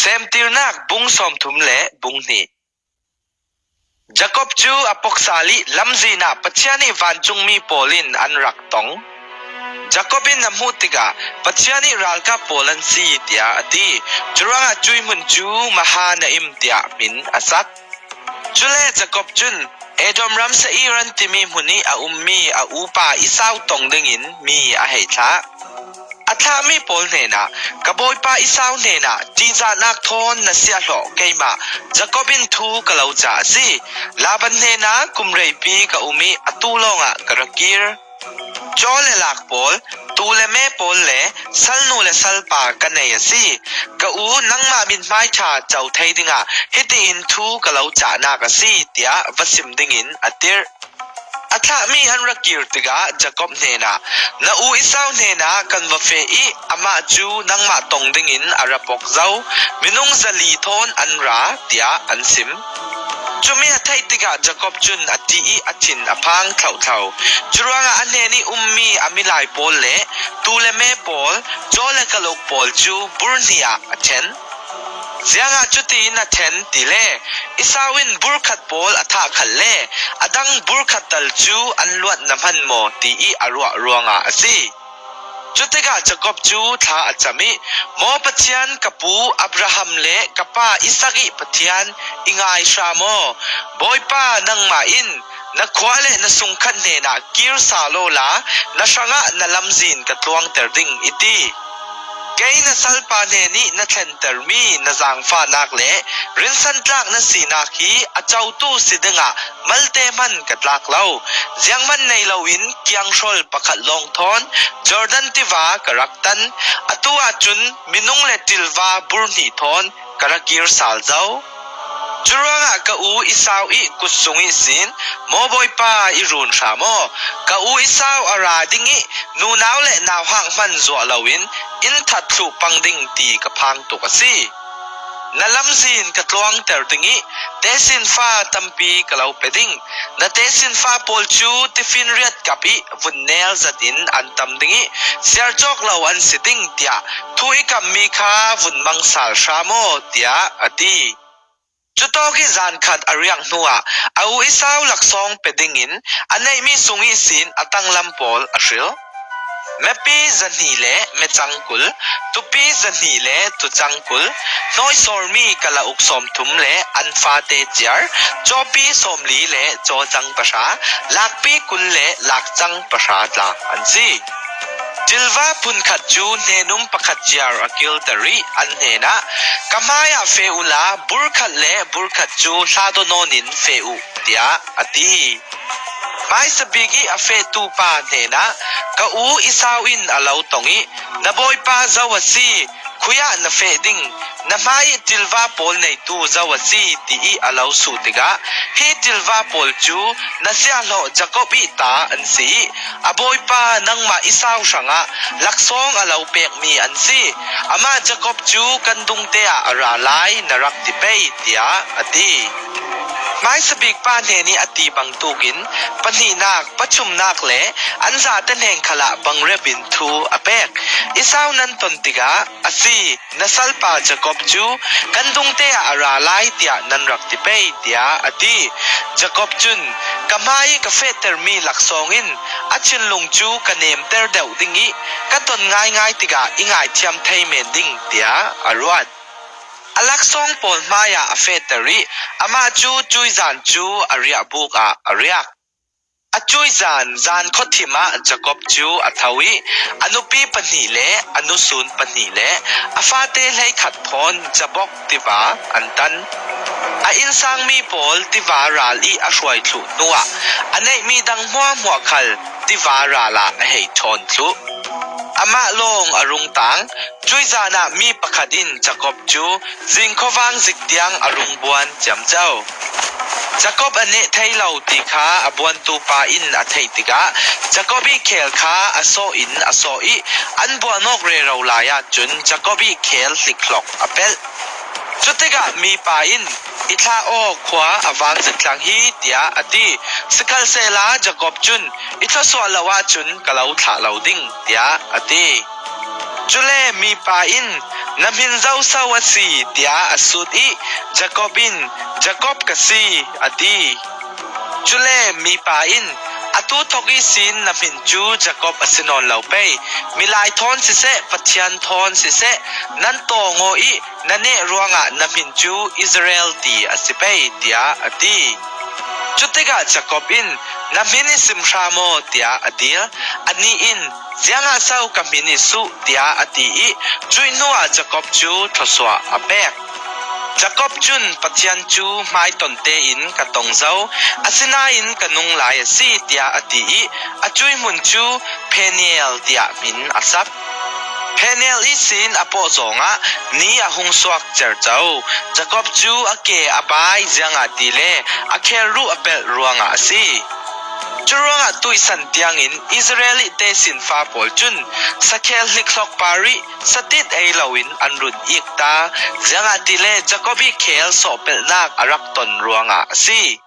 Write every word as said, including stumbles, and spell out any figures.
Semtirnak bung sawmthum le bung hnih. Jakob cu a pok sal i lamzin ah Pathian i vancungmi pawl in an rak tong. Jakob in a hmuh tikah, "Pathian i ralkap pawl an si," tiah a ti. Curuangah cuih hmun cu Mahanaim tiah hmin a sak. Cule Jakob cun Edom ram Seir an timi hmun i a ummi a upa Esau tong dingin mi a hei thlah. A thlahmi pawl hnenah, "Ka bawipa Esau hnenah ṭihzahnak thawn na siahhlawh keimah Jakob in thu ka lo cah a si. Laban hnenah kum reipi ka um i atu lawngah ka ra kir. Caw le lak pawl, tuu le me pawl le salnu le salpa ka nei a si. Ka u, nangmah mithmai ṭha co thei dingah hitiin thu ka lo cahnak a si," tiah va sim dingin a tirh. A thlahmi an ra kir tikah Jakob hnenah, "Na u Esau hnenah kan va feh i amah cu nangmah tong dingin a ra pok zo. Minung zali thawn an ra," tiah an sim. Cumi a theih tikah Jakob cun a ṭih i a thin a phang thlohthlo. Curuangah a hnen i ummi a milai pawl le tuu le me pawl, caw le kaluk pawl cu bur hnih ah a ṭhen. Ziangah cutiin a ṭhen ti le, Esau in bur khat pawl a thah khat le a dang bur khat tal cu an luat na hman maw ti i a ruah ruangah a si. Cutikah Jakob cu thla a cam i, "Maw Pathian, ka pu Abraham le ka pa Isak i Pathian i ngai hram aw. Bawipa, nangmah in na khua le na sungkhat hnenah kir sal awla na hrangah na lamzin ka tluangter ding," i ti. "Kei na salpa hnen i na thlentermi na zaangfahnak le rinsantlak na sinak hi a cotu si dingah malte hman ka tlak lo. Zianghman nei loin kianghrol pakhat lawng thawn Jordan tiva ka rak tan. Atu ahcun minung le ṭilva bur hnih thawn ka ra kir sal zo. Curuangah ka u Esau i kut sung ihsin, 'Maw Bawipa, i run hram aw. Ka u Esau a ra ding i nunau le nauhak hman zuah loin in that thluh pang ding,' ti ka phang tuk a si. Na lamzin ka tluangter ding i tesinfa tampi ka lo pe ding. Na tesinfa pawl cu tifinriat kap i vun nel zat in an tam ding i siar cawk lo an si ding, tiah thu i kammi kha vun mang sal hram aw," tiah a ti. Cutawk i zan khat a riak hnuah a u Esau laksawng pe dingin a neihmi sung ihsin a tanglam pawl a hril. Mepi zahnih le mecang kul, tupi zahnih le tucang kul, hnawi sawrmi kalauk sawmthum le an fate ciar, cawpi sawmli le cawcang pahra, lakpi kul le lakcang pahra tla an si. Ṭilva phunkhat cu hnen-um pakhat ciar a kilter i an hnenah, "Ka hmaiah feh uhla bur khat le bur khat cu hladaw nawn in feh uh," tiah a ti. Hmaisabik i a fehtu pa hnenah, "Ka u Esau in a lo tong i, 'Na bawipa zo a si, khui ah na feh ding, na hmai i ṭilva pawl neitu zo a si,' ti i a lo suh tikah, hi ṭilva pawl cu na siahhlawh Jakob i ta an si i a bawipa nangmah Esau hrangah laksawng a lo pekmi an si. Amah Jakob cu kan dungte ah a ra lai na rak ti pei," tiah a ti. Hmaisabik pa hnen i a ti bangtuk in pahnihnak, pathumnak le an zate hnen khalah bangrep in thu a pek. "Esau nan ton tikah, 'A si, na salpa Jakob cu kan dungte ah a ra lai,' tiah nan rak ti pei," tiah a ti. Jakob cun, "Ka hmai i ka fehtermi laksawng in a thinlung cu ka nemter deuh ding i ka ton ngaingai tikah i ngaithiam thei men ding," tiah a ruat. A laksawng pawl hmaiah a fehter i amah cu cuizan cu a riahbuk ah a riak. A cuizan zan khuathim ah Jakob cu a tho i a nupi pahnih le a nusun pahnih le a fate hleikhat thawn Jabok tiva an tan. A innsangmi pawl tiva ral i a hruai thluh hnuah a neihmi dang hmuahhmuah khal tiva ral ah a hei ṭhawn thluh. Amah lawng a rung tang. Cuizan ah mi pakhat in Jakob cu zing khuavang zik tiang a rung buan ciamco. Jakob a neh thei lo ti kha a buantu pa in a theih tikah Jakob i khel kha a sawh in a sawh i an buan awk rero lai ahcun Jakob i khel hlikhlok a pelh. Cutikah mipa in, "I thlah aw, khua a van zik thlang hi," tiah a ti. Sikhalsehla Jakob cun, "I thluasuah lo ahcun ka lo thlah lo ding," tiah a ti. Cule mipa in, Na hmin zo so a si, tiah a sut ih Jakob in, Jakob ka si, a ti. Cule mipa in, atu thok ihsin na hmin cu Jakob a si nawn lo pei, milai thawn siseh, Pathian thawn siseh, nan tawng aw ih na neh ruangah na hmin cu Israel ti a si pei, tiah a ti. Cutikah Jakob in, na hmin i sim hram aw, tiah a dil. Anih in, ziangah so ka hmin i suh, tiah a ti ih cuih hnuah Jakob cu thluasuah a pek. Jakob cun, Pathian cu hmaiton tein ka tong zo, asinain ka nung lai a si, tiah a ti ih a cuih hmun cu Peniel tiah hmin a sak. Peniel ihsin a pawh zawngah ni a hung suak cerco. Jakob cu a ke a bai, ziangahtile a khelruh a pelh ruangah a si. Curuangah tuihsan tiangin Israel ih tesinfa pawl cun sakhel hlikhlok par ih satit ei loin an run ik ta, ziangahtile Jakob ih khel sawhpelhnak a rak ton ruangah a si.